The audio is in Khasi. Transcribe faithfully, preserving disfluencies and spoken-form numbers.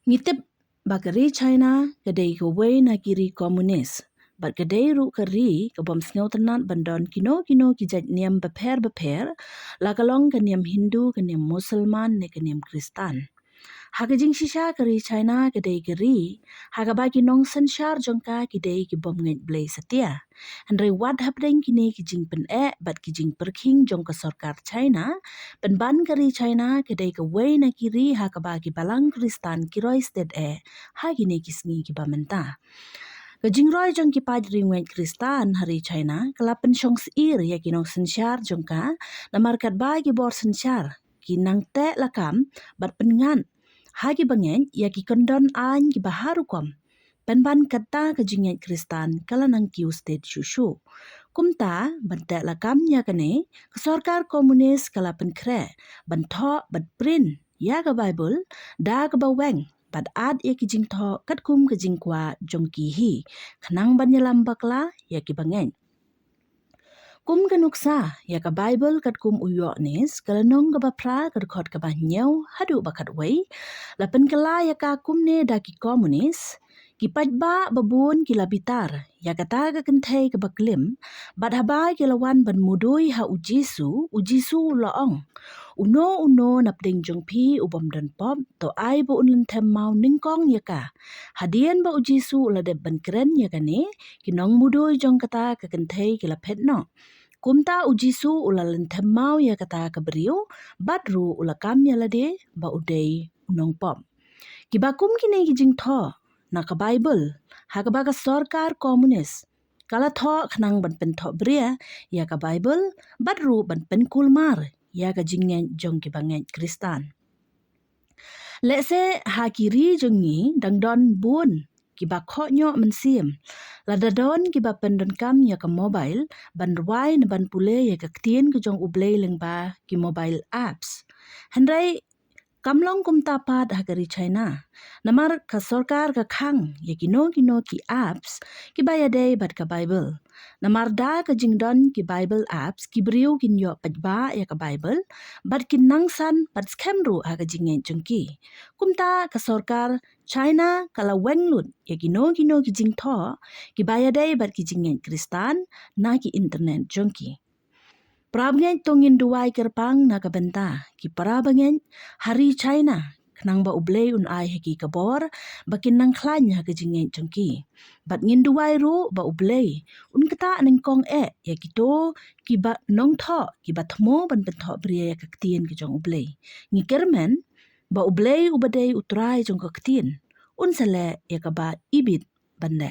Ngi tip ba ka ri China ka dei kawei na ki ri komunis, bad ka dei ruh ka ri ka bym sngewtynnad ban don kino kino ki jait niam bapher bapher, la ka long ka niam Hindu, ka niam Musulman ne ka niam Kristan. Ha ka jingshisha ka ri China ka dei ka ri ha kaba ki nongsynshar jong ka ki dei ki bym ngeit Blei satia. Hynrei wat hapdeng kine ki jingpyneh bad ki jingpyrkhing jong ka sorkar China, pynban ka ri China ka dei kawei na ki ri ha kaba ki balang Kristan ki roi stet eh ha kine ki sngi kiba mynta. Ka jingroi jong ki paid riewngeit Kristan ha ri China ka la pynshong syier ïa ki nongsynshar jong ka, namar katba ki bor synshar ki nang teh lakam bad pynngat ha ki bangeit ïa ki kyndon aiñ kiba har rukom. Pynban kata ka jingngeit Kristan ka la nang kiew stet shuh shuh. Kumta, ban teh lakam ïa kane, ka sorkar komunis ka la pynkhreh ban thoh bad print ïa ka Baibl da kaba weng bad add ïa ki jingthoh katkum ka jingkwah jong ki hi, khnang ban ïalam bakla ïa ki bangeit. Kum ka nuksa, ïa ka Baibl katkum u Ïoannis, ka lynnong kaba phra, ka dkhot kaba hynñiew haduh ba khatwei, la pynkylla ïa ka kumne da ki komunis. Ki paidbah babun ki la bitar ïa kata ka kynthei kaba klim, bad haba ki la wan ban mudui ha u Jisu, u Jisu u la ong, "Uno uno napdeng jong phi u bym don pop, to ai ba un lynthem maw nyngkong ïa ka." Hadien ba u Jisu u la dep ban kren ïa kane, ki nongmudui jong kata ka kynthei ki la phet noh. Kumta u Jisu u la lynthem maw ïa kata ka briew, bad ruh u la kam ïa lade ba u dei u nongpop. Kiba kum kine ki jingthoh na ka Baibl ha kaba ka sorkar komunis ka la thoh khnang ban pynthohbria ïa ka Baibl, bad ruh ban pynkulmar ïa ka jingngeit jong ki bangeit Kristan. Lehse ha ki ri jong ngi dang don bun kiba khohñioh mynsiem. Lada don kiba pyndonkam ïa ka mobile ban rwai ne ban pule ïa ka ktien ka jong U Blei lyngba ki mobile apps. Hynrei kam long kumta pat ha ka ri China. Namar ka sorkar ka khang ïa kino kino ki apps kiba ïadei bad ka Baibl. Namar da ka jingdon ki Baibl apps, ki briew kin ïoh paidbah ïa ka Baibl, bad kin nang san bad skhem ruh ha ka jingngeit jong ki. Kumta ka sorkar China ka la weng lut ïa kino kino ki jingthoh kiba ïadei bad ki jingngeit Kristan na ki internet jong ki. Para bangeit, to ngin duwai kyrpang na ka bynta ki para bangeit ha ri China, khnang ba U Blei un ai ha ki ka bor ba kin nang khlaiñ ha ka jingngeit jong ki. Bad ngin duwai ruh ba U Blei un ktah nyngkong eh ïa kito kiba nongthoh kiba thmu ban pynthohbria ïa ka ktien ka jong U Blei. Ngi kyrmen ba U Blei uba dei U Trai jong ka ktien un sa leh ïa kaba ibit ban leh.